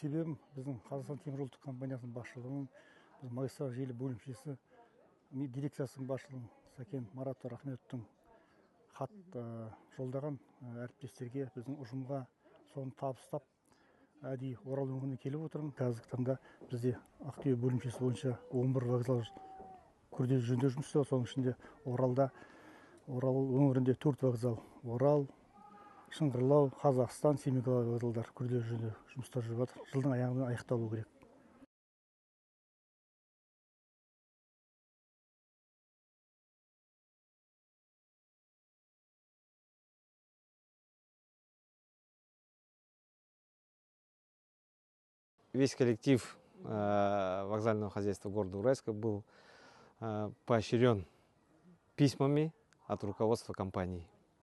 Себебім біздің Қазақстан теміржолдық компаниясының басшылығының, біз магистраль желі бөлімшесі дирекциясының басшылығының Сәкен Марат Рахметовтың хат жолдаған әріптестерге, біздің ұжымға соны табыстап, әдейі Орал өңіріне келіп отырмын. Қазіргі таңда бізде Ақтөбе бөлімшесі бойынша 11 вокзал күрделі жөндеу жұмыс істеп, соның ішінде Оралда, Орал өңірінде 4 вокзал, Орал, Шыңғырлау, Қазақстан, Семиголова вокзалдар күрделі жөндеу жұмыстар жүріп жатыр. Жылдың аяғына аяқталу керек. Весь коллектив вокзального хозяйства города Уральска был поощрен письмами от руководства компании.